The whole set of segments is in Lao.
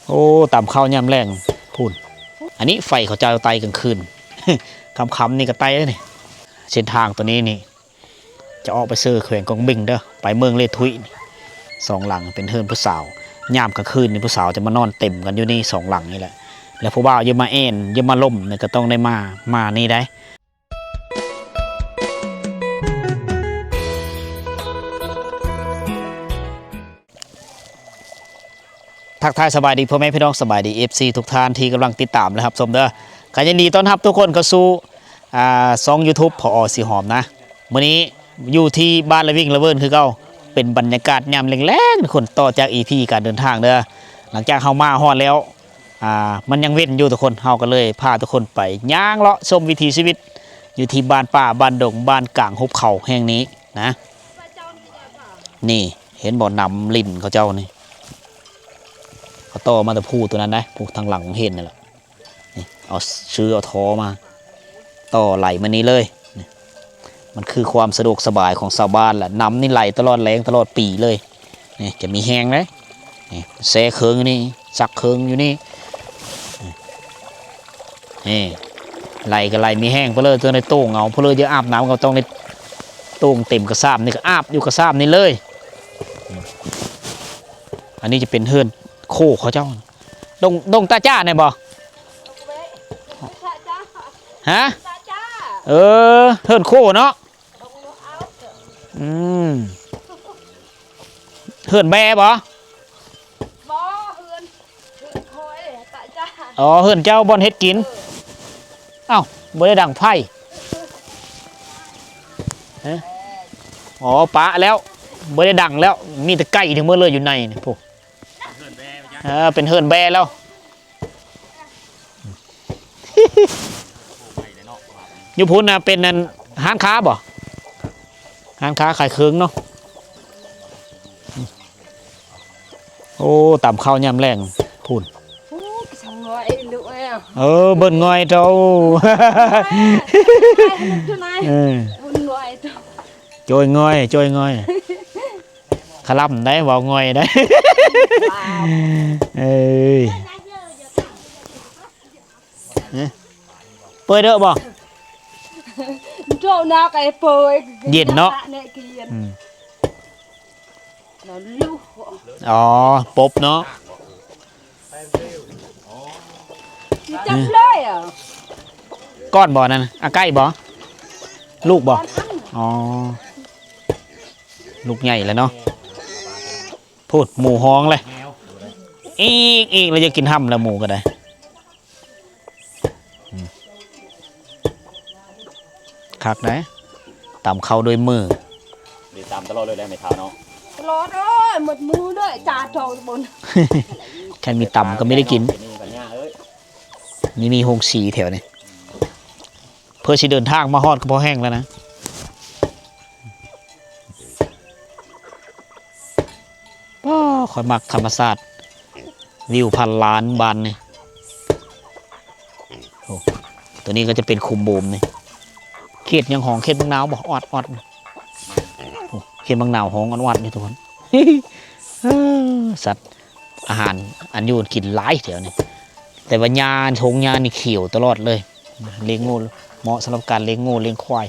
ໂອ້ ຕຳເຂົ້າຍາມແລງພຸ້ນ. ອັນນີ້ໄຟເຂົາເຈົ້າໄຕ່ກາງຄືນ ຄ່ຳໆນີ້ກໍໄຕ່ເດ້ນີ້. ເສັ້ນທາງໂຕນີ້ນີ້ ຈະອອກໄປເຊີແຂວງກວາງເບັງເດີ້ ໄປເມືອງເລທຸຍ. ສອງຫຼັງເປັນເຮືອນຜູ້ສາວ. ຍາມກາງຄືນນີ້ຜູ້ສາວຈະມານອນເຕັມກັນຢູ່ນີ້ສອງຫຼັງນີ້ແຫຼະ. ແລ້ວຜູ້ບ່າວຢ່າມາແອ່ນ ຢ່າມາລົມນີ້ ກໍຕ້ອງໄດ້ມາ ມານີ້ໄດ໋. ທັກທາຍສະບາຍດີພໍ່ແມ່ພີ່ນ້ອງ ສະບາຍດີເອັຟຊີທຸກທ່ານທີ່ກຳລັງຕິດຕາມ ແລະ ຮັບຊົມເດີ້. ກໍຍິນດີຕ້ອນຮັບທຸກຄົນເຂົ້າສູ່ ອ່າ ຊ່ອງຢູທູບ ພ.ອ. ສີຫອມນະ. ມື້ນີ້ຢູ່ທີ່ບ້ານລະວິງລະເວີນຄືເກົ່າ. ເປັນບັນຍາກາດຍາມແລງໆ ທຸກຄົນ ຕໍ່ຈາກອີພີການເດີນທາງເດີ້. ຫຼັງຈາກເຮົາມາຮອດແລ້ວ ອ່າ ມັນຍັງເວັນຢູ່ທຸກຄົນ ເຮົາກໍເລີຍພາທຸກຄົນໄປຍ່າງເລາະຊົມວິຖີຊີວິດ ຢູ່ທີ່ບ້ານປ່າ ບ້ານດົງ ບ້ານກາງຫຸບເຂົາແຫ່ງນີ້ນະ. ນີ້ ເຫັນບໍ່ ນຳລິ້ນເຂົາເຈົ້ານີ້ ເຂົາຕໍ່ມາແຕ່ພູໂຕນັ້ນໄດ໋ ພູທາງຫຼັງເຫັນນັ້ນແຫຼະ. ນີ້ ເອົາ ຊື້ເອົາທໍ່ມາ ຕໍ່ໄຫຼມານີ້ເລີຍ. ນີ້ ມັນຄືຄວາມສະດວກສະບາຍຂອງຊາວບ້ານລະ. ນຳນີ້ໄຫຼຕະຫຼອດແລ້ງຕະຫຼອດປີເລີຍ. ນີ້ ຈະມີແຮງເດ້. ນີ້ ແຊ່ເຄື່ອງຢູ່ນີ້ ຊັກເຄື່ອງຢູ່ນີ້. ນີ້ ໄຫຼກໍໄຫຼມີແຮງ ເພິ່ນເລີຍຕ້ອງໄດ້ໂຕ່ງເອົາ ເພິ່ນເລີຍຈະອາບນ້ຳກໍຕ້ອງໄດ້ໂຕ່ງເຕັມກະຊາບນີ້ ກໍອາບຢູ່ກະຊາບນີ້ເລີຍ. ອັນນີ້ຈະເປັນເຮືອນໂຄເຂົາເຈົ້າ ດົງ ດົງຕາຈ້າແມ່ນບໍ່? ຮະ? ເອີ ເຮືອນໂຄເນາະ. ອືມ ເຮືອນແບ້ບໍ່? ບໍ່ ເຮືອນ ເຮືອນຂ້ອຍ ຕາຈ້າ. ອໍ ເຮືອນເຈົ້າບ່ອນເຮັດກິນ. ເອີ ອ້າວ ບໍ່ໄດ້ດັງໄຟ. ຮະ? ອໍ ປະແລ້ວ ບໍ່ໄດ້ດັງແລ້ວ ມີແຕ່ໄກ່ທັງໝົດເລີຍຢູ່ໃນນີ້ພຸ້ນ. ເອີ ເປັນເຮືອນແບ້ແລ້ວ. ຢູ່ພຸ້ນນະ ເປັນອັນ ຮ້ານຄ້າບໍ່? ຮ້ານຄ້າຂາຍເຄື່ອງເນາະ. ໂອ້ ຕຳເຂົ້າຍາມແລງພຸ້ນ. ໂອ້ ສາວງອຍລູກເອີຍ. ເອີ ເບິ່ນງອຍເຈົ້າ. ເອີ ເບິ່ນງອຍເຈົ້າ. ໂຈ້ຍງອຍ ໂຈ້ຍງອຍ. ຄະລຳໄດ໋ ເວົ້າງອຍໄດ໋. ເອີຍ ເປີດເດີ້ບໍ່? ເຢັນເນາະ. ອໍ ປົບເນາະ. ຈັບເລີຍ ກ້ອນບໍ່ນັ້ນ ອາໄກ່ບໍ່? ລູກບໍ່? ອໍ ລູກໃຫຍ່ແລ້ວເນາະ. ພຸ້ນ ໝູຮ້ອງເລີຍ ອີກ ອີກ ແລ້ວຢາກກິນຫ້ຳແລ້ວໝູກໍໄດ້. ອືມ ຄັກໄດ໋ ຕຳເຂົ້າດ້ວຍມື. ໄດ້ຕຳຕະຫຼອດເລີຍແຫຼະແມ່ເຖົ້າເນາະ. ຕະຫຼອດເອີຍ ໝົດມື້ເລີຍ ຈານທອງບົນ. ໃຜມີຕຳກໍມີໄດ້ກິນ. ນີ້ ນີ້ໂຮງສີແຖວນີ້. ເພື່ອຊິເດີນທາງມາຮອດກໍພໍແຮງແລ້ວນະ. ປ້າ ຂ້ອຍມັກທຳມະຊາດ ວິວພັນລ້ານບ້ານນີ້. ໂອ້ ຕົວນີ້ກໍຈະເປັນຂຸມບູມນີ້. ເຂດຫຍັງຮ້ອງ ເຂດບັກນາວບໍ່? ອອດໆ ນີ້. ໂອ້ ເຂດບັກນາວຮ້ອງອອດໆ ນີ້ທຸກຄົນ. ເອີ ສັດ ອາຫານອັນຢູ່ອັນກິນຫຼາຍແຖວນີ້ ແຕ່ວ່າຫຍ້າ ທົ່ງຫຍ້ານີ້ຂຽວຕະຫຼອດເລີຍ. ລ້ຽງງົວ ເໝາະສຳລັບການລ້ຽງງົວລ້ຽງຄວາຍ.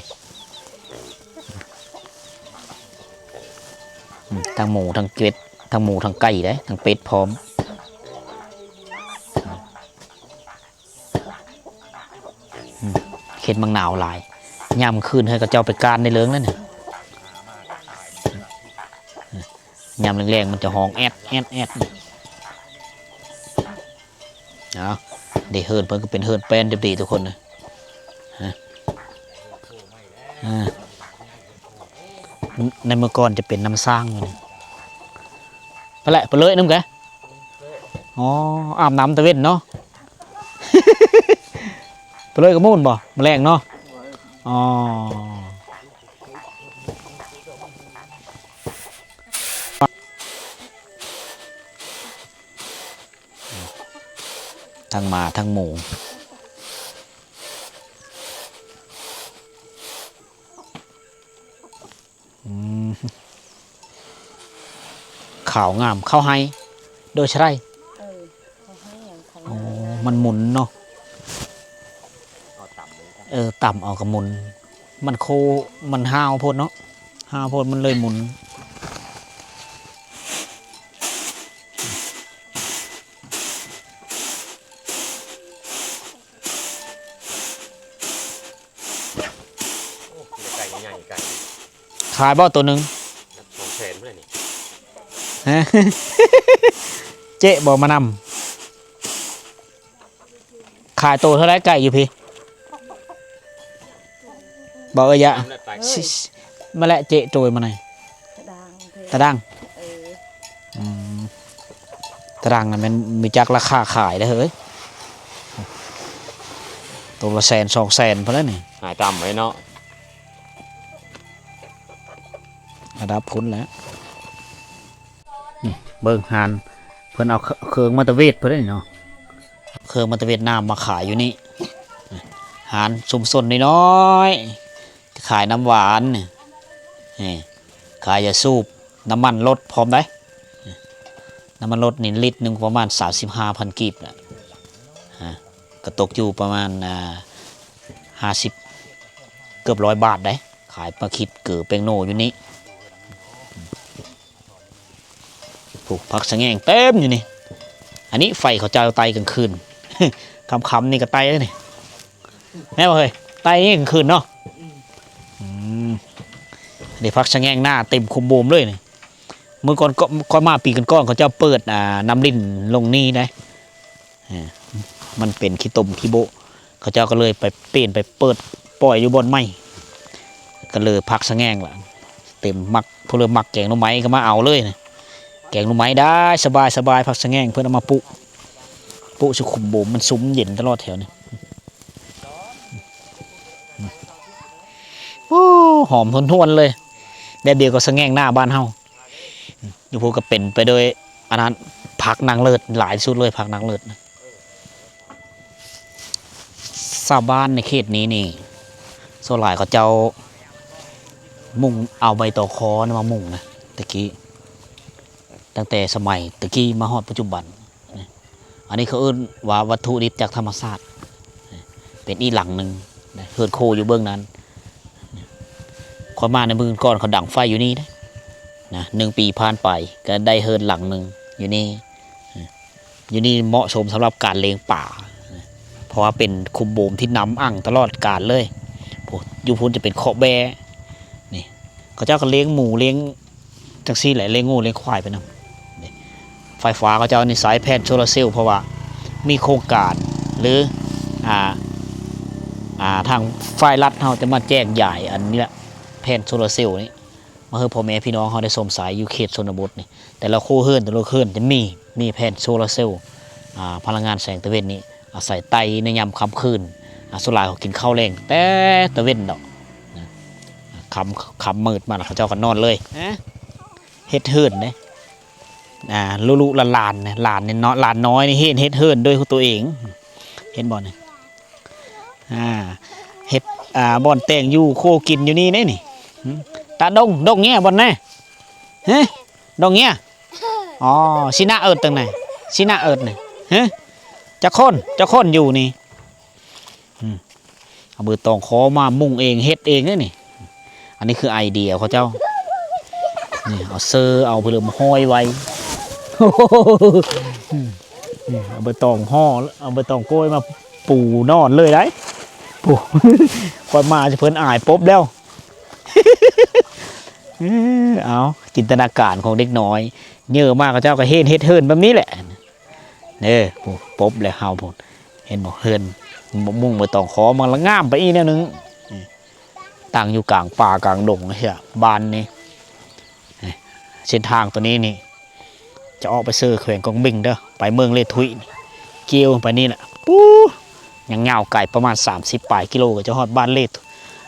ອືມ ທັງໝູທັງເປັດ ທັງໝູທັງໄກ່ເດ້ ທັງເປັດພ້ອມ. ອືມ ເຂດບັກນາວຫຼາຍ ຍາມຄືນໃຫ້ເຂົາເຈົ້າໄປກ້ານໄດ້ເລີງແລ້ວນີ້. ຍາມແລງໆ ມັນຈະຮ້ອງແອດໆໆ. ເອົາ ເດ້ ເຮືອນເພິ່ນກໍເປັນເຮືອນແປ້ນເດີທຸກຄົນເນາະ. ຮະ ອາ ໃນເມື່ອກ່ອນຈະເປັນນ້ຳສ້າງຢູ່ນີ້. ໄປແຫຼະ ໄປເລີຍນຳກະ. ອໍ ອາບນ້ຳຕາເວັນເນາະ. ໄປເລີຍກະມູນບໍ່ ມື້ແລງເນາະ. ອໍ ທັງໝາທັງໝູ. ອືມ ຂາວງາມ ເຂົ້າໄຮ່ໂດຍສະໄລ. ເອີ ໂອ້ ມັນໝຸນເນາະ. ເອີ ຕຳເອົາກະໝຸນ. ມັນໂຄ ມັນຫ້າວໂພດເນາະ, ຫ້າວໂພດມັນເລີຍໝຸນ. ໂອ້ ໄກ່ໃຫຍ່ ໄກ່ ຂາຍບໍ່ໂຕໜຶ່ງ? ສອງແສນພຸ້ນແຫຼະນີ້. ເຈາະບໍ່ມານຳ? ຂາຍໂຕເທົ່າໃດໄກ່ຢູ່ພີ້? ບໍ່ເອີຍ ມາແຫຼະເຈາະໂຕມາໃນ ຕາດາງ ຕາດາງ. ເອີ ອືມ ຕາດາງນະແມ່ນມີຈັກລາຄາຂາຍເດ້ເຮີ້ຍ. ໂຕລະແສນສອງແສນພຸ້ນແຫຼະນີ້. ຫາຍຕຳໄວ້ເນາະ ລະດັບພຸ້ນແຫຼະ. ນີ້ເບິ່ງ ຮ້ານເພິ່ນເອົາເຄື່ອງມາຕະເວດພຸ້ນເດ້ເນາະ, ເຄື່ອງມາຕະເວດນາມມາຂາຍຢູ່ນີ້. ຮ້ານຊຸມຊົນນ້ອຍໆ ຂາຍນ້ຳຫວານນີ້ ນີ້ ຂາຍຢາສູບ ນ້ຳມັນລົດພ້ອມໄດ໋. ນ້ຳມັນລົດນີ້ລິດໜຶ່ງປະມານສາມສິບຫ້າພັນກີບນະ ກະຕົກຢູ່ປະມານ ອ່າ ຫ້າສິບ ເກືອບຮ້ອຍບາດໄດ໋. ຂາຍປາຄິດ ເກີ ແປ້ງໂນຢູ່ນີ້. ຜູ້ ຜັກສະແງງເຕັມຢູ່ນີ້. ອັນນີ້ໄຟເຂົາເຈົ້າໄຕ່ກາງຄືນ ຄ່ຳໆນີ້ກະໄຕ່ເດ້ນີ້. ແມ່ນບໍ່ເຮີ້ຍ? ໄຕ່ນີ້ກາງຄືນເນາະ. ອືມ ນີ້ຜັກສະແງງໜ້າເຕັມຄຸມໂບມເລີຍນີ້. ມື້ກ່ອນ ກ່ອນ ກ່ອນມາປີກ່ອນໆ ເຂົາເຈົ້າເປີດ ອ່າ ນ້ຳລິນລົງນີ້ໄດ໋. ເອີ ມັນເປັນຂີ້ຕົມຂີ້ໂບະ ເຂົາເຈົ້າກໍເລີຍໄປປ່ຽນໄປເປີດປ່ອຍຢູ່ບ່ອນໃໝ່ ກໍເລີຍຜັກສະແງງລະເຕັມ. ມັກ ຜູ້ເລີຍມັກແກງໜໍ່ໄມ້ກໍມາເອົາເລີຍນະ. ແກງໜໍ່ໄມ້ໄດ້ສະບາຍໆ ຜັກສະແງງເພິ່ນເອົາມາປູກ ປູກໃສ່ຂຸມໂບມ ມັນຊຸ່ມເຢັນຕະຫຼອດແຖວນີ້. ໂອ້ ຫອມຫວນໆເລີຍ ແບບດຽວກັບສະແງງໜ້າບ້ານເຮົາ. ຢູ່ພຸ້ນກໍເປັນໄປໂດຍອັນນັ້ນ ຜັກນາງເລີດ ຫຼາຍທີ່ສຸດເລີຍ ຜັກນາງເລີດນະ. ຊາວບ້ານໃນເຂດນີ້ນີ້ ສ່ວນຫຼາຍເຂົາເຈົ້າມຸງ ເອົາໃບຕອງຄໍມາມຸງນະ ແຕ່ກີ້ ຕັ້ງແຕ່ສະໄໝແຕ່ກີ້ມາຮອດປັດຈຸບັນ. ອັນນີ້ເຂົາເອີ້ນວ່າວັດຖຸດິບຈາກທຳມະຊາດ ເປັນອີກຫຼັງໜຶ່ງ ເຮືອນໂຄຢູ່ເບື້ອງນັ້ນ. ຂ້ອຍມາໃນມື້ກ່ອນເຂົາດັງໄຟຢູ່ນີ້ເດ້ນະ ໜຶ່ງປີຜ່ານໄປກໍໄດ້ເຮືອນຫຼັງໜຶ່ງຢູ່ນີ້. ຢູ່ນີ້ເໝາະສົມສຳລັບການລ້ຽງປາ ເພາະວ່າເປັນຂຸມໂບມທີ່ນ້ຳອັ່ງຕະຫຼອດການເລີຍ. ໂອ້ ຢູ່ພຸ້ນຈະເປັນເຄາະແບ້ ນີ້ ເຂົາເຈົ້າກໍລ້ຽງໝູລ້ຽງ ຈັ່ງຊີ້ແຫຼະ ລ້ຽງງົວລ້ຽງຄວາຍໄປນຳ. ໄຟຟ້າເຂົາເຈົ້ານີ້ໃຊ້ແຜ່ນໂຊລາເຊວ ເພາະວ່າມີໂຄງການ ຫຼື ອ່າ ອ່າ ທາງຝ່າຍລັດເຮົາຈະມາແຈກຢາຍອັນນີ້ແຫຼະ ແຜ່ນໂຊລາເຊວນີ້ ມາໃຫ້ພໍ່ແມ່ພີ່ນ້ອງເຮົາໄດ້ຊົມໃຊ້ຢູ່ເຂດຊົນນະບົດນີ້. ແຕ່ລະຄົວເຮືອນ ແຕ່ລະເຮືອນຈະມີ ມີແຜ່ນໂຊລາເຊວ ອ່າ ພະລັງງານແສງຕາເວັນນີ້ ອາໄສໄຕ້ໃນຍາມຄ່ຳຄືນ. ອ່າ ສ່ວນຫຼາຍເຂົາກິນເຂົ້າແລງແຕ່ຕາເວັນດອກນະ ຄ່ຳ ຄ່ຳມືດມາແລ້ວເຂົາເຈົ້າກໍນອນເລີຍ. ເຮັດເຮືອນເດ້ ອ່າ ລູກໆຫຼານໆ ຫຼານນ້ອຍ ຫຼານນ້ອຍນີ້ເຮັດ ເຮັດເຮືອນດ້ວຍຕົວເອງ ເຫັນບໍ່ນີ້? ອ່າ ເຮັດ ອ່າ ບ່ອນແຕ່ງຢູ່ ຄົວກິນຢູ່ນີ້ເດ້ນີ້. ຕາດົງ ດົງເຫຍບ່ອນນະ ຮະ ດົງເຫຍ. ອໍ ຊິນະເອີດຕັງໃດ ຊິນະເອີດນີ້ ຮະ ຈັກຄົນ ຈັກຄົນຢູ່ນີ້? ອືມ ເອົາໃບຕອງຄໍມາມຸງເອງ ເຮັດເອງເດ້ນີ້. ອັນນີ້ຄືໄອເດຍເຂົາເຈົ້າ ນີ້ ເອົາເຊີ ເອົາເພີມຫ້ອຍໄວ້. ນີ້ ເອົາໃບຕອງຫໍ່ ເອົາໃບຕອງໂກ້ຍມາປູນອນເລີຍໄດ໋. ປູ ຂ້ອຍມາຈະເພິ່ນອາຍປົບແລ້ວ. ເອີ ເອົາ ຈິນຕະນາການຂອງເດັກນ້ອຍ ເຫຍີມາເຂົາເຈົ້າກໍເຮັດ ເຮັດເຮືອນແບບນີ້ແຫຼະ. ເດີ ໂອ້ ປົບແລ້ວເຮົາພຸ້ນ ເຫັນບໍ່ ເຮືອນມຸງໃບຕອງຄໍມັນລະງາມໄປອີກແນວໜຶ່ງ. ນີ້ ຕັ້ງຢູ່ກາງປ່າກາງດົງເຊຍ ບ້ານນີ້. ນີ້ ເສັ້ນທາງຕົວນີ້ນີ້ ຈະອອກໄປເຊີແຂວງກວາງບິງເດີ ໄປເມືອງເລທຸຍ ກ່ຽວໄປນີ້ແຫຼະ ປູ ຍັງຍາວໄກປະມານສາມສິບປາຍກິໂລ ກໍຈະຮອດບ້ານເລ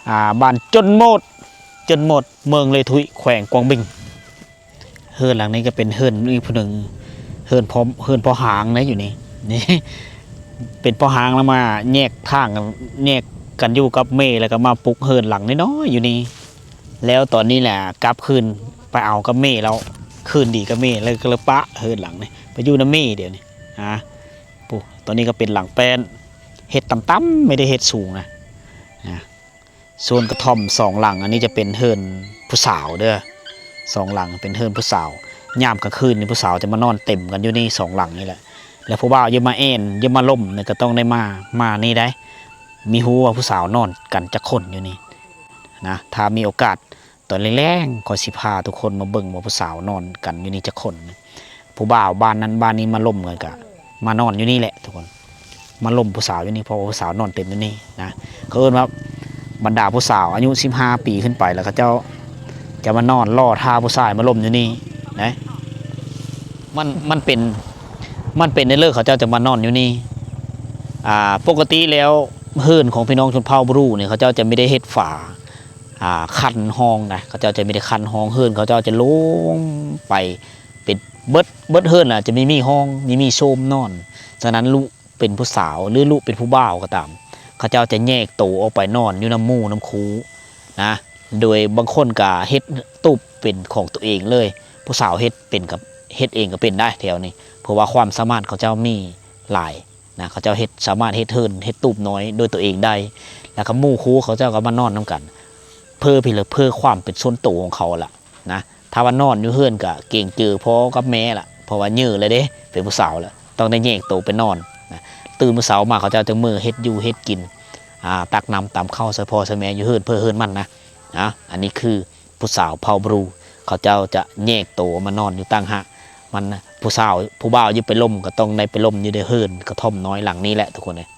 ອ່າ ບ້ານຈົນໂມດ ຈົນໂມດ ເມືອງເລທຸຍ ແຂວງກວາງບິງ. ເຮືອນຫຼັງນີ້ກໍເປັນເຮືອນອີກຜູ້ໜຶ່ງ ເຮືອນພໍ່ ເຮືອນພໍ່ຮ້າງນະຢູ່ນີ້ ນີ້ ເປັນພໍ່ຮ້າງແລ້ວມາແຍກທາງກັນ ແຍກກັນຢູ່ກັບແມ່ ແລ້ວກໍມາປຸກເຮືອນຫຼັງນ້ອຍໆຢູ່ນີ້. ແລ້ວຕອນນີ້ແຫຼະກັບຄືນໄປເອົາກັບແມ່ແລ້ວ ຄືນດີກັບແມ່ ແລ້ວກໍເລີຍປະເຮືອນຫຼັງນີ້ໄປຢູ່ນຳແມ່ດຽວນີ້ ຫາ โอ้ ตอนนี้ก็เป็นหลังแป้น เฮ็ดต่ำๆ ไม่ได้เฮ็ดสูงนะ นะ ส่วนกระท่อมสองหลัง อันนี้จะเป็นเฮือนผู้สาวเด้อ สองหลังเป็นเฮือนผู้สาว ยามกลางคืนนี่ผู้สาวจะมานอนเต็มกันอยู่นี่สองหลังนี่แหละ แล้วผู้บ่าวอย่ามาแอ่น อย่ามาลมนี่ก็ต้องได้มา มานี่ได้ มีฮู้ว่าผู้สาวนอนกันจักคนอยู่นี่นะ ถ้ามีโอกาส ตอนแลงๆ ข้อยสิพาทุกคนมาเบิ่งว่าผู้สาวนอนกันอยู่นี่จักคน ผู้บ่าวบ้านนั้นบ้านนี้มาลมกันกะ มานอนอยู่นี่แหละทุกคน มาลมผู้สาวอยู่นี่ เพราะว่าผู้สาวนอนเต็มอยู่นี่นะ เขาเอิ้นว่าบรรดาผู้สาวอายุสิบห้าปีขึ้นไปแล้ว เขาเจ้าจะมานอนรอท่าผู้ชายมาลมอยู่นี่นะ มัน มันเป็น มันเป็นในเลิกเขาเจ้าจะมานอนอยู่นี่ อ่า ปกติแล้วเฮือนของพี่น้องชนเผ่าบรูนี่ เขาเจ้าจะไม่ได้เฮ็ดฝา อ่า คันห้องนะ เขาเจ้าจะไม่ได้คันห้อง เฮือนเขาเจ้าจะโล่งไป เป็นเบิด เบิดเฮือนน่ะ จะมี มีห้อง มี มีโซมนอน ฉะนั้นลูกเป็นผู้สาว หรือลูกเป็นผู้บ่าวก็ตาม เขาเจ้าจะแยกโตออกไปนอนอยู่นำหมู่นำคู่นะ โดยบางคนก็เฮ็ดตูบเป็นของตัวเองเลย ผู้สาวเฮ็ดเป็นกับ เฮ็ดเองก็เป็นได้แถวนี้ เพราะว่าความสามารถเขาเจ้ามีหลาย นะ เขาเจ้าเฮ็ด สามารถเฮ็ดเฮือน เฮ็ดตูบน้อยด้วยตัวเองได้ แล้วก็หมู่คู่เขาเจ้าก็มานอนนำกัน เพื่อพิ เพื่อความเป็นส่วนตัวของเขาล่ะนะ ถ้าว่านอนอยู่เฮือนก็เกรงเจอพ่อกับแม่ล่ะ เพราะว่าเยอะแล้วเด้ เป็นผู้สาวแล้ว ต้องได้แยกโตไปนอนนะ ตื่นมื้อเช้ามาเขาเจ้าจั่งมือเฮ็ดอยู่เฮ็ดกิน อ่า ตักน้ำตำข้าวใส่พ่อใส่แม่อยู่เฮือนเพิ่นเฮือนมันนะ นะ อันนี้คือ ผู้สาวเผ่าบรู เขาเจ้าจะแยกโตมานอนอยู่ต่างหาก มัน ผู้สาว ผู้บ่าวอยู่ไปลมก็ต้องได้ไปลมอยู่ในเฮือนกระท่อมน้อยหลังนี้แหละทุกคนเอ้ย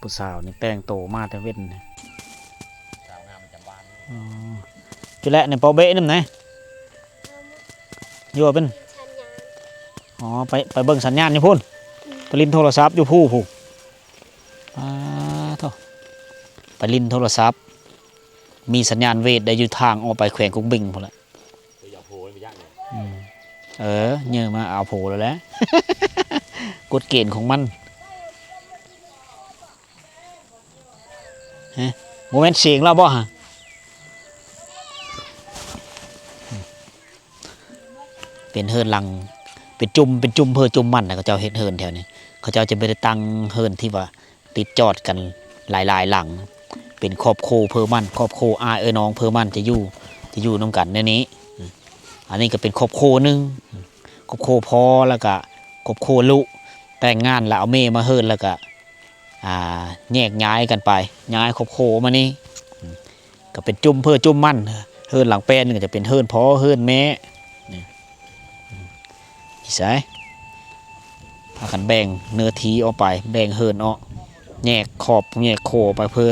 ผู้สาวนี่แต่งโตมาแต่เว็น สาวงามประจำบ้าน อ๋อ จุแลนี่เป่าเบะนำไหน อยู่ว่าเป็น อ๋อ ไป ไปเบิ่งสัญญาณอยู่พุ้น ไปลินโทรศัพท์อยู่ภูพุ้น อ้าโธ่ ไปลินโทรศัพท์ มีสัญญาณเวทได้อยู่ทางออกไปแขวงกุกบิ่งพุ้นแหละ ไปเอาโพลไปย่างเลย อืม เออ เยอะมาเอาโพลแล้วแหละ กฎเกณฑ์ของมัน ฮะ บ่แม่นเสียงลาวบ่ฮะ เป็นเฮือนหลัง เป็นจุ่ม เป็นจุ่มเพิ่นจุ่มมันนะ เขาเจ้าเฮ็ดเฮือนแถวนี้ เขาเจ้าจะบ่ได้ตั้งเฮือนที่ว่าติดจอดกันหลายๆ หลัง เป็นครอบครัวเพิ่นมัน ครอบครัวอ้ายเอื้อยน้องเพิ่นมันจะอยู่ จะอยู่นำกันแนวนี้ อันนี้ก็เป็นครอบครัวหนึ่ง ครอบครัวพ่อ แล้วก็ครอบครัวลูก แต่งงานแล้วเอาเมียมาเฮือน แล้วก็ อ่า แยกย้ายกันไป ย้ายครอบครัวมานี่ อืม ก็เป็นจุ่มเพิ่นจุ่มมัน เฮือนหลังแป้นก็จะเป็นเฮือนพ่อเฮือนแม่ นี่ อืม อีสาย พากันแบ่งเนื้อที่ออกไป แบ่งเฮือนออก แยกครอบแยกครัวออกไปเพื่อ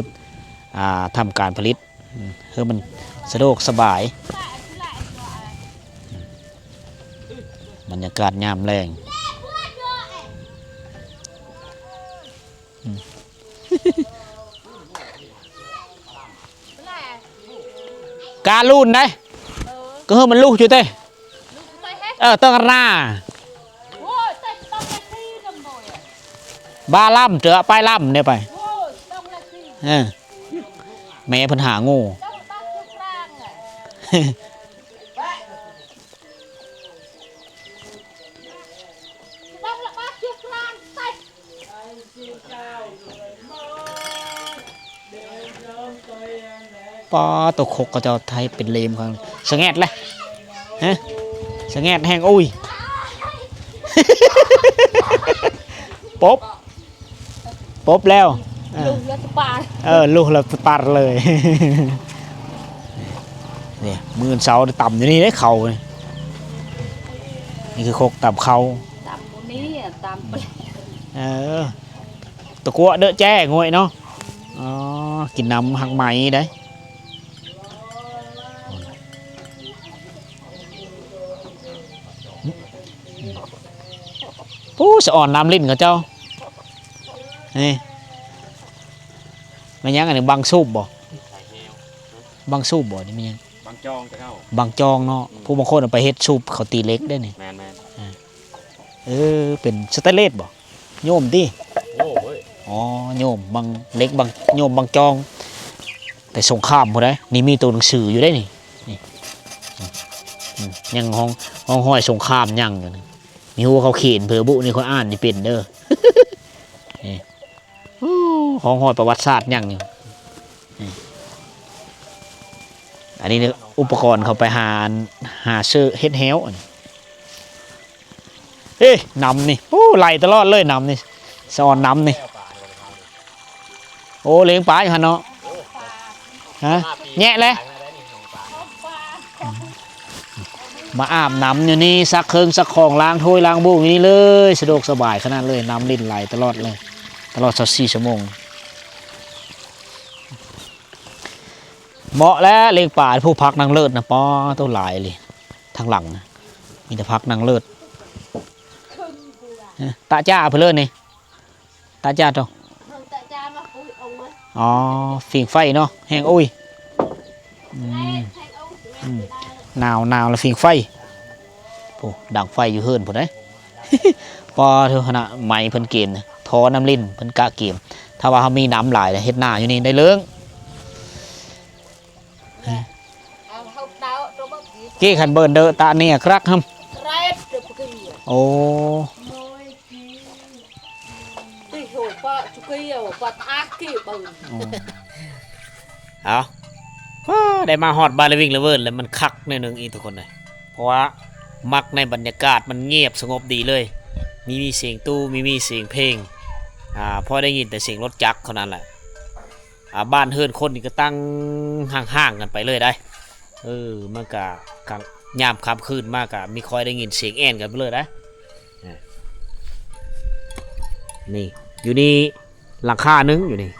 อ่า ทำการผลิต อืม เพื่อมันสะดวกสบาย บรรยากาศยามแลง อืม ກາລຸນໄດ ເອີ ກໍເຮີມັນລຸຢູ່ເຕ ເອີ ເຕີງອາລາ ບາລຳເຕີ ໄປລຳເດ້ໄປ ເອີ ແມ່ເພິ່ນຫາງູ. Pah, ໂຕຄົກເຂົາເຈົ້າໄທເປັນເລມຂ້າງ ສະແງດແລະ ຮະ ສະແງດແຮງ ໂອ້ຍ ປົບ ປົບແລ້ວ ເອີ ລຸກແລ້ວສະປາດ ເອີ ລຸກແລ້ວສະປາດເລີຍ ນີ້ ມື້ເຊົ້າຕຳຢູ່ນີ້ເດ້ເຂົ້ານີ້ ນີ້ຄືຄົກຕຳເຂົ້າ ຕຳມື້ນີ້ ຕຳ ເອີ ຕະກົວເດີະແຈ້ງວຍເນາະ ອໍ ກິນນ້ຳຮັກໄມ້ໄດ໋. ປູ້ ສະອອນນ້ຳຫຼິ້ນເຂົາເຈົ້າ ນີ້ ແມ່ນຫຍັງອັນນີ້ ບັງສູບບໍ່? ບັງສູບບໍ່? ນີ້ແມ່ນຫຍັງ? ບັງຈອງເຈົ້າ ບັງຈອງເນາະ ອືມ ຜູ້ບາງຄົນເອົາໄປເຮັດສູບເຂົາຕີເຫຼັກເດ້ນີ້ ແມ່ນໆ ເອີ ເປັນສະແຕນເລດບໍ່? ໂຍມຕິ? ໂຍມເວີຍ ອໍ ໂຍມບັງເຫຼັກ ບັງ ໂຍມບັງຈອງ ແຕ່ສົງຄາມພຸ້ນໃດ໋ ນີ້ມີໂຕໜັງສືຢູ່ເດ້ນີ້ ນີ້ ອືມ ຍັງຮ່ອງ ຮ່ອງຮອຍສົງຄາມຍັງຢູ່ນີ້. ມີຮູ້ເຂົາຂຽນເພີບຸນີ້ ຂ້ອຍອ່ານນີ້ເປັນເດີ. ນີ້ ໂອ້ ຮ່ອງຮອຍປະຫວັດສາດຫຍັງນີ້. ນີ້ ອັນນີ້ອຸປະກອນເຂົາໄປຫາ ຫາເຊີເຮັດແຮ້ວ. ເອີ ນ້ຳນີ້ ໂອ້ ໄຫຼຕະຫຼອດເລີຍນ້ຳນີ້ ສະອອນນ້ຳນີ້. ໂອ້ ລ້ຽງປາຢູ່ຫັ້ນເນາະ. ຮະ ແຍະແລະ ມາອາບນ້ຳຢູ່ນີ້ ຊັກເຄື່ອງຊັກຂອງ ລ້າງຖ້ວຍລ້າງໂບກຢູ່ນີ້ເລີຍ ສະດວກສະບາຍຂະໜາດເລີຍ. ນ້ຳລິນໄຫຼຕະຫຼອດເລີຍ ຕະຫຼອດຊາວສີ່ຊົ່ວໂມງ. ເໝາະແລ້ວລ້ຽງປາ ຜູ້ ຜັກນາງເລີດນະ ປາໂຕ ຫຼາຍອີ່ຫຼີ. ທາງຫຼັງນະ ມີແຕ່ຜັກນາງເລີດ. ເອີ ຕະຈາເພິ່ນເລີຍນີ້ ຕະຈາໂຕ ອໍ ຝີງໄຟເນາະ ແຮງໂອ້ຍ. ອືມ ອືມ ໜາວ ໜາວລະຝີງໄຟ. ໂອ້ ດັງໄຟຢູ່ເຮືອນພຸ້ນເດ້. ປາໂທ ຂະໜາດໄມ້ເພິ່ນເກມນະ ທໍ່ນ້ຳລິນເພິ່ນກະເກມ. ຖ້າວ່າເຮົາມີນ້ຳຫຼາຍ ເຮັດນາຢູ່ນີ້ໄດ້ເລີງ. ເກ ຄັນເບີນເດີຕາເນຍກຣັກຫຳ. ໂອ້ ເອົາ ໄດ້ມາຮອດບ້ານລະວິງລະເວີນແລ້ວ ມັນຄັກແນວໜຶ່ງອີກທຸກຄົນເອີຍ. ເພາະວ່າມັກໃນບັນຍາກາດ ມັນງຽບສະຫງົບດີເລີຍ ມີ ມີສຽງຕູ້ ມີ ມີສຽງເພງ ອາ ພໍໄດ້ຍິນແຕ່ສຽງລົດຈັກເທົ່ານັ້ນແຫຼະ. ອາ ບ້ານເຮືອນຄົນນີ້ກໍຕັ້ງຫ່າງໆກັນໄປເລີຍໄດ໋. ເອີ ມັນກະກາງ ຍາມຄ່ຳຄືນມາກະມີຄ່ອຍໄດ້ຍິນສຽງແອນກັນໄປເລີຍໄດ໋. ນີ້ ຢູ່ນີ້ຫຼັງຄາໜຶ່ງຢູ່ນີ້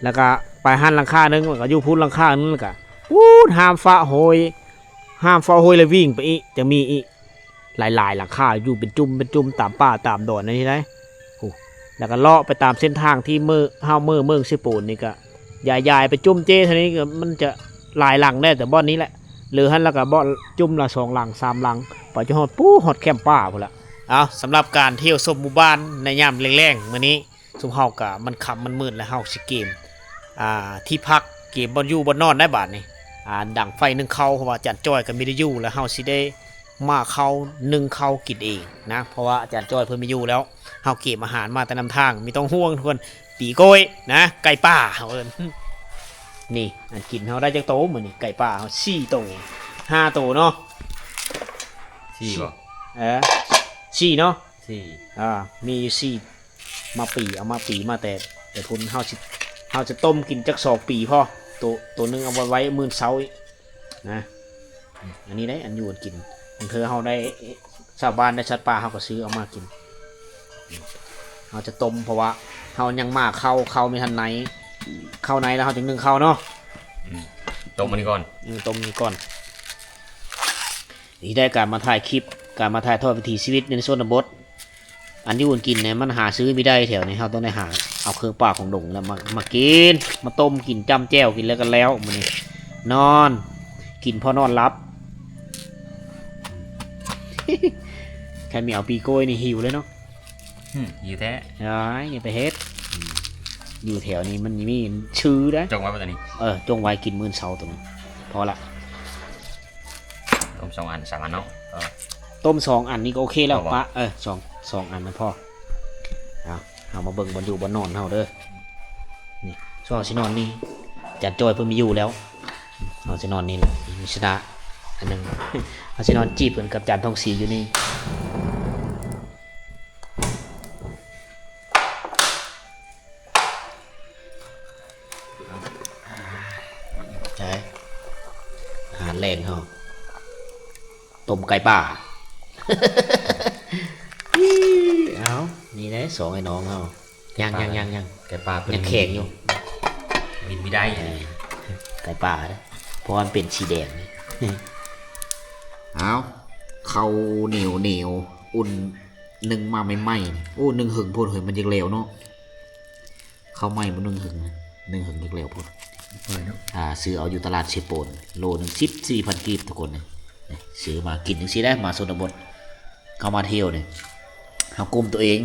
ແລ້ວກະໄປຫັ້ນຫຼັງຄາໜຶ່ງ ແລ້ວກະຢູ່ພຸ້ນຫຼັງຄາໜຶ່ງ ແລ້ວກະພຸ້ນຫ້າມຟ້າໂຮຍ ຫ້າມຟ້າໂຮຍແລ້ວວິ່ງໄປອີກ ຈະມີອີກ ຫຼາຍໆຫຼັງຄາຢູ່ເປັນຈຸ້ມເປັນຈຸ້ມຕາມປ່າຕາມດອນນີ້ໄດ໋. ໂອ້ ແລ້ວກໍເລາະໄປຕາມເສັ້ນທາງທີ່ເມືອ ເຮົາເມືອເມືອງເຊໂປນນີ້ກໍຢາຍໆໄປຈຸ້ມເຈ້ເທົ່ານີ້ກໍມັນຈະຫຼາຍຫຼັງແດ່ ແຕ່ບ່ອນນີ້ແຫຼະ ເລີຫັ້ນແລ້ວກໍບ່ອນຈຸ້ມລະສອງຫຼັງສາມຫຼັງ ໄປຈົນຮອດປູ້ ຮອດແຄມປ່າພຸ້ນລະ. ເອົາ ສຳລັບການທ່ຽວຊົມໝູ່ບ້ານໃນຍາມແລງໆມື້ນີ້ ຊຸມເຮົາກະ ມັນຄ່ຳມັນມືດແລ້ວ ເຮົາຊິເກມ ອ່າ ທີ່ພັກ ເກມບ່ອນຢູ່ບ່ອນນອນໄດ້ບາດນີ້. ອ່າ ດັງໄຟໜຶ້ງເຂົ້າ ເພາະວ່າອາຈານຈ້ອຍກະມີແຕ່ຢູ່ ແລ້ວເຮົາຊິໄດ້ໝ້າເຂົ້າ ໜຶ້ງເຂົ້າກິນເອງນະ ເພາະວ່າອາຈານຈ້ອຍເພິ່ນມີຢູ່ແລ້ວ. ເຮົາເກມອາຫານມາແຕ່ນຳທາງ ມີຕ້ອງຫ່ວງທຸກຄົນ. ປີໂກ້ຍນະ ໄກ່ປ່າເຮົາເອີ້ນ. ນີ້ ອັນກິນເຮົາໄດ້ຈັກໂຕມື້ນີ້? ໄກ່ປ່າເຮົາສີ່ໂຕ ຫ້າໂຕເນາະ. ສີ່ບໍ່? ເອີ ສີ່ເນາະ. ສີ່ ອ່າ ມີຢູ່ສີ່ ມາປີ ເອົາມາປີມາແຕ່ ແຕ່ພຸ້ນ. ເຮົາຊິ ເຮົາຈະຕົ້ມກິນຈັກສອງປີພໍ ໂຕ ໂຕໜຶ່ງເອົາໄວ້ ໄວ້ມື້ເຊົ້າອີກນະ. ອັນນີ້ໄດ໋ ອັນຢູ່ອັນກິນ ບາງເທື່ອເຮົາໄດ້ຊາວບ້ານໄດ້ສັດປ່າ ເຮົາກໍຊື້ເອົາມາກິນ. ເຮົາຈະຕົ້ມ ເພາະວ່າເຮົາຍັງໝ້າເຂົ້າ ເຂົ້າມີທັນໃນ ເຂົ້າໃນແລ້ວເຮົາຈຶ່ງໜຶ້ງເຂົ້າເນາະ. ອືມ ຕົ້ມອັນນີ້ກ່ອນ. ອືມ ຕົ້ມນີ້ກ່ອນ. ນີ້ໄດ້ການມາຖ່າຍຄລິບ ການມາຖ່າຍທອດວິຖີຊີວິດໃນຊົນນະບົດ. ອັນຢູ່ອັນກິນນີ້ມັນຫາຊື້ບໍ່ໄດ້ແຖວນີ້ ເຮົາຕ້ອງໄດ້ຫາເອົາເຄື່ອງປ່າຂອງດົງແລ້ວມາ ມາກິນ ມາຕົ້ມກິນ ຈ້ຳແຈ່ວກິນ ແລ້ວກໍແລ້ວມື້ນີ້. ນອນ ກິນພໍນອນຫຼັບ. ຄັນມີເອົາປີໂກ້ຍນີ້ຫິວເລີຍເນາະ. ຫື ຫິວແທ້. ອ້າຍ ຢ່າໄປເຮັດ. ອືມ ຢູ່ແຖວນີ້ມັນມີຊື່ໄດ໋. ຈົ່ງໄວ້ບໍ່ຕົວນີ້? ເອີ ຈົ່ງໄວ້ກິນມື້ເຊົ້າຕົວນີ້ ພໍລະ. ຕົ້ມສອງອັນສາມອັນເນາະ. ເອີ ຕົ້ມສອງອັນນີ້ກໍໂອເຄແລ້ວ ພໍບໍ່? ປະ ເອີ ສອງ ສອງອັນນະພໍ. ເອົາ ເຮົາມາເບິ່ງບ່ອນຢູ່ບ່ອນນອນເຮົາເດີ. ນີ້ ສ່ວນເຮົາຊິນອນນີ້ ອາຈານຈ້ອຍເພິ່ນມີຢູ່ແລ້ວ. ເຮົາຊິນອນນີ້ແຫຼະ ມີຊະນະອັນໜຶ່ງ ເຮົາຊິນອນຈີບກັນກັບອາຈານທອງສີຢູ່ນີ້. ໃຊ່ ອາຫານແລງເຮົາ ຕົ້ມໄກ່ປ່າ. ເອົາ ນີ້ເດ້ ສອງໄອ້ນ້ອງເຮົາ ຍັງ ຍັງ ຍັງ ຍັງ ໄກ່ປ່າເພິ່ນຍັງແຂງຢູ່ ບິນບໍ່ໄດ້. ເອີ ໄກ່ປ່າເດ້ ເພາະວ່າມັນເປັນສີແດງ. ເອົາ ເຂົ້າໜຽວໆ ອຸ່ນ ໜຶ້ງມາໃໝ່ໆ ໂອ້ ໜຶ້ງເຫິງໂພດເຮີຍ ມັນຢາກແຫຼວເນາະ. ເຂົ້າໃໝ່ບໍ່ໜຶ້ງເຫິງ ໜຶ້ງເຫິງຢາກແຫຼວໂພດ. ເປີດເນາະ. ອ່າ ຊື້ເອົາຢູ່ຕະຫຼາດເຊໂປນ ໂລໜຶ່ງສິບສີ່ພັນກີບທຸກຄົນ. ນີ້ ຊື້ມາກິນຈັ່ງຊີ້ໄດ໋ ມາຊົນນະບົດ ເຮົາມາທ່ຽວນີ້ ເຮົາກຸ້ມຕົວເອງ.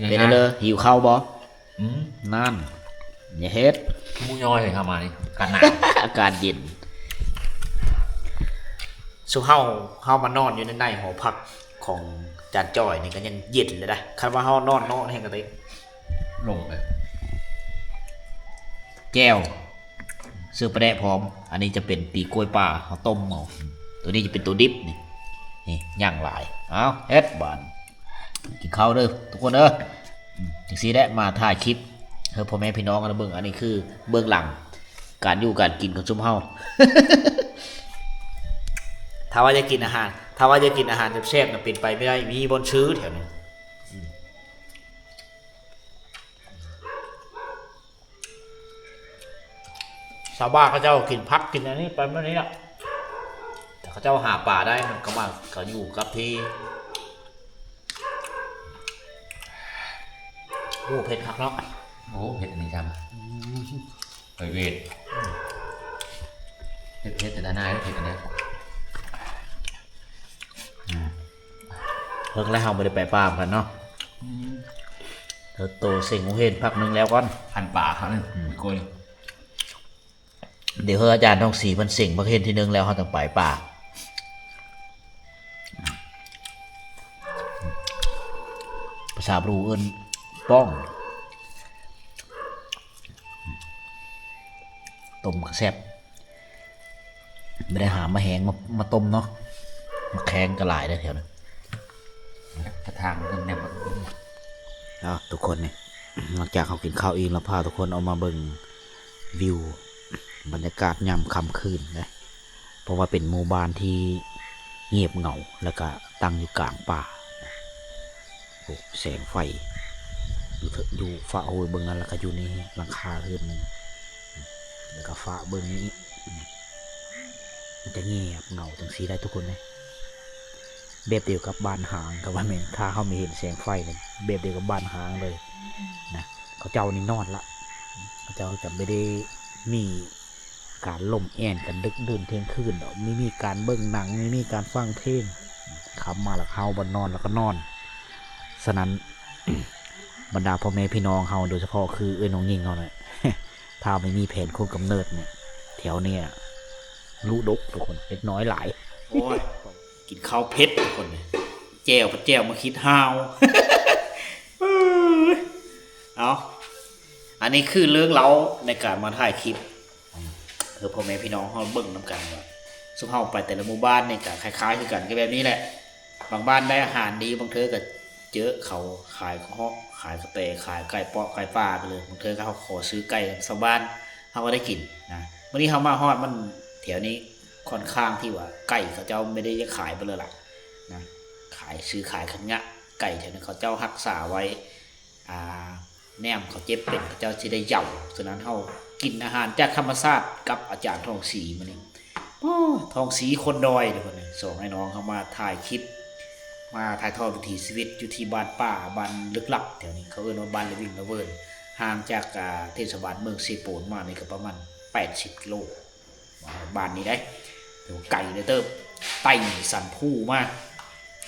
ເປັນແນວໃດ ຫິວເຂົ້າບໍ່? ອືມ ນັ້ນ ຢ່າເຮັດ ໝູຍ້ອຍເລີຍເຂົ້າມານີ້ ອາກາດໜາວ ອາກາດເຢັນ. ຊຸມເຮົາ ເຮົາມານອນຢູ່ໃນ ໃນຫໍພັກ ຂອງຈານຈ້ອຍນີ້ກໍຍັງເຢັນເລີຍນະ. ຄັນວ່າເຮົານອນເນາະແຮງກະຕິ ລົງເລີຍ. ແຈ່ວ ຊື້ປາແດກພ້ອມ. ອັນນີ້ຈະເປັນຕີກ້ວຍປ່າ ເຮົາຕົ້ມເອົາ. ຕົວນີ້ຈະເປັນຕົວດິບນີ້. ນີ້ຍ່າງຫຼາຍ. ເອົາ ເຮັດບາດ ກິນເຂົ້າເດີທຸກຄົນເດີ. ອືມ ຈັ່ງຊີ້ແຫຼະ ມາຖ່າຍຄລິບໃຫ້ພໍ່ແມ່ພີ່ນ້ອງກັນເບິ່ງ. ອັນນີ້ຄືເບື້ອງຫຼັງການຢູ່ການກິນຂອງຊຸມເຮົາ. ຖ້າວ່າຢາກກິນອາຫານ ຖ້າວ່າຢາກກິນອາຫານແຊບໆນະ ເປັນໄປບໍ່ໄດ້ ມີບ່ອນຊື້ແຖວນີ້. ອືມ ຊາວບ້ານເຂົາເຈົ້າກິນຜັກກິນອັນນີ້ໄປແບບນີ້ລະ. ແຕ່ເຂົາເຈົ້າຫາປາໄດ້ ມັນກໍມາ ກໍຢູ່ກັບທີ່. ໂອ້ ເຜັດຄັກເນາະ. ໂອ້ ເຜັດອັນນີ້ຊ້ຳ. ອືມ ໄປເວດ ເຜັດ ເຜັດແຕ່ໜ້າ ເຜັດອັນນີ້. ອືມ ເພິ່ນແລະເຮົາບໍ່ໄດ້ໄປປ່ານຳກັນເນາະ. ອືມ ເຮົາໂຕເສັງເຫັນພັກໜຶ່ງແລ້ວກ່ອນ ພັນປາເຮົານີ້. ອືມ ໂກຍ ດຽວເຮົາອາຈານທອງສີເພິ່ນເສັງພັກເຫັນທີໜຶ່ງແລ້ວ ເຮົາຈັ່ງໄປປ່າ. ພາສາບຣູເອີ້ນປ້ອງ ຕົ້ມກະແຊບ. ບໍ່ໄດ້ຫາໝາກແຮງມາ ມາຕົ້ມເນາະ. ໝາກແຮງກໍຫຼາຍເດ້ແຖວນັ້ນ. ກະຖາງເພິ່ນແນມ. ເອົາ ທຸກຄົນນີ້ ຫຼັງຈາກເຮົາກິນເຂົ້າອີ່ມແລ້ວ ພາທຸກຄົນອອກມາເບິ່ງວິວບັນຍາກາດຍາມຄ່ຳຄືນເດ້. ເພາະວ່າເປັນໝູ່ບ້ານທີ່ງຽບເຫງົາ ແລ້ວກະຕັ້ງຢູ່ກາງປ່າ. ໂອ້ ແສງໄຟຢູ່ເທິງ ຢູ່ຟ້າໂຮຍເບິ່ງນັ້ນ ແລ້ວກະຢູ່ໃນຫຼັງຄາເຮືອນໜຶ່ງ ແລ້ວກະຟ້າເບິ່ງນີ້ ມັນຈະງຽບເຫງົາຈັ່ງຊີ້ໄດ໋ທຸກຄົນເອີຍ. ແບບດຽວກັບບ້ານຮ້າງກໍວ່າແມ່ນ ຖ້າເຮົາໄມ່ເຫັນແສງໄຟນີ້ ແບບດຽວກັບບ້ານຮ້າງເລີຍນະ. ເຂົາເຈົ້ານີ້ນອນລະ ເຂົາເຈົ້າຈະບໍ່ໄດ້ມີ ການລົມແອນກັນດຶກດື່ນທ່ຽງຄືນດອກ ມີ ມີການເບິ່ງໜັງ ມີ ມີການຟັງເພງ. ຄ່ຳມາແລ້ວເຮົາບ່ອນນອນແລ້ວກໍນອນ. ສະນັ້ນ ບັນດາພໍ່ແມ່ພີ່ນ້ອງເຮົາ ໂດຍສະເພາະຄືເອື້ອຍນ້ອງຍິງເຮົານະ ຖ້າໄມ່ມີແຜນຄຸມກຳເນີດນີ້ ແຖວນີ້ລຸດົກທຸກຄົນ ເດັກນ້ອຍຫຼາຍ. ໂອ້ຍ ກິນເຂົ້າເຜັດທຸກຄົນ ແຈ່ວ ແຈ່ວມາຄິດຫາວ. ເອີ ເອົາ ອັນນີ້ຄືເລື່ອງເລົ່າໃນການມາຖ່າຍຄລິບ ເອີ ພໍ່ແມ່ພີ່ນ້ອງເຮົາເບິ່ງນຳກັນວ່າ ຊຸມເຮົາໄປແຕ່ລະໝູ່ບ້ານນີ້ກໍຄ້າຍໆຄືກັນ ກໍແບບນີ້ແຫຼະ. ບາງບ້ານໄດ້ອາຫານດີ ບາງເທື່ອກໍເຈີເຂົາຂາຍເຫາະ ຂາຍກະແຕ ຂາຍໄກ່ເປາະໄກ່ປ່າໄປເລີຍ. ບາງເທື່ອກໍເຮົາຂໍຊື້ໄກ່ນຳຊາວບ້ານ ເຮົາກໍໄດ້ກິນນະ. ມື້ນີ້ເຮົາມາຮອດ ມັນແຖວນີ້ຄ່ອນຂ້າງທີ່ວ່າໄກ່ເຂົາເຈົ້າບໍ່ໄດ້ຢາກຂາຍໄປເລີຍລະນະ ຂາຍ ຊື້ຂາຍກັນຍາກ. ໄກ່ແຖວນັ້ນເຂົາເຈົ້າຮັກສາໄວ້ ອ່າ ແນມເຂົາເຈັບເປັນ ເຂົາເຈົ້າຊິໄດ້ເຍົາ. ສະນັ້ນເຮົາກິນອາຫານຈາກທຳມະຊາດກັບອາຈານທອງສີມື້ນີ້. ໂອ້ ທອງສີຄົນດອຍເດ້ ເພິ່ນສອງອ້າຍນ້ອງເຮົາມາຖ່າຍຄລິບ ມາຖ່າຍທອດວິຖີຊີວິດຢູ່ທີ່ບ້ານປ່າ ບ້ານລຶກລັບແຖວນີ້ ເຂົາເອີ້ນວ່າບ້ານລະວິງລະເວີນ ຫ່າງຈາກ ອ່າ ເທດສະບານເມືອງເຊໂປນມານີ້ກໍປະມານແປດສິບກິໂລ. ມາຮອດບ້ານນີ້ໄດ໋ ໂຫ ໄກເດີເຕີບ ໄຕ່ສັນພູມາ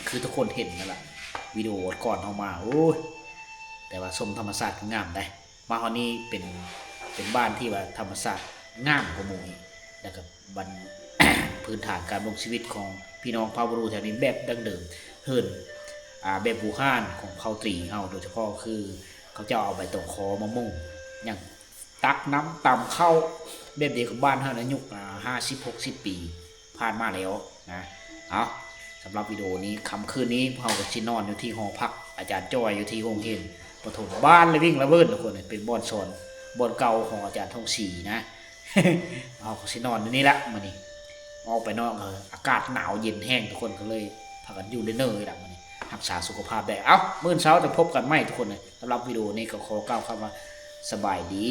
ຄືທຸກຄົນເຫັນນັ້ນລະ ວິດີໂອກ່ອນເຮົາມາ. ໂອ້ຍ ແຕ່ວ່າຊົມທຳມະຊາດກໍງາມໄດ໋. ມາຮອດນີ້ເປັນ ເປັນບ້ານທີ່ວ່າທຳມະຊາດງາມກວ່າໝູ່ອີກ ແລ້ວກໍບັນ ພື້ນຖານການດຳລົງຊີວິດຂອງພີ່ນ້ອງເຜົ່າບຣູແຖວນີ້ແບບດັ້ງເດີມ ເຮືອນ ອ່າ ແບບບູຮານຂອງເຜົ່າຕຣີເຮົາ ໂດຍສະເພາະຄືເຂົາເຈົ້າເອົາໃບຕອງຄໍມາມຸງ ຍັງ ຕັກນ້ຳຕຳເຂົ້າ ແບບດຽວກັບບ້ານເຮົາໃນຍຸກ ອ່າ ຫ້າສິບ ຫົກສິບປີຜ່ານມາແລ້ວນະ. ເອົາ ສຳລັບວິດີໂອນີ້ ຄ່ຳຄືນນີ້ພວກເຮົາກໍຊິນອນຢູ່ທີ່ຫໍພັກອາຈານຈ້ອຍ ຢູ່ທີ່ໂຮງຮຽນປະຖົມບ້ານລະວິງລະເວີນ ທຸກຄົນ. ເປັນບ່ອນສອນ ບ່ອນເກົ່າຂອງອາຈານທອງສີນະ. ເຮົາກໍຊິນອນຢູ່ນີ້ລະມື້ນີ້ ອອກໄປນອກ ເອີ ອາກາດໜາວເຢັນແຮງ ທຸກຄົນ ກໍເລີຍພາກັນຢູ່ເນີໆລະມື້ນີ້ ຮັກສາສຸຂະພາບໄດ້. ເອົ້າ ມື້ເຊົ້າຈະພົບກັນໃໝ່ ທຸກຄົນ. ສຳລັບວິດີໂອນີ້ກໍຂໍກ່າວຄຳວ່າ ສະບາຍດີ.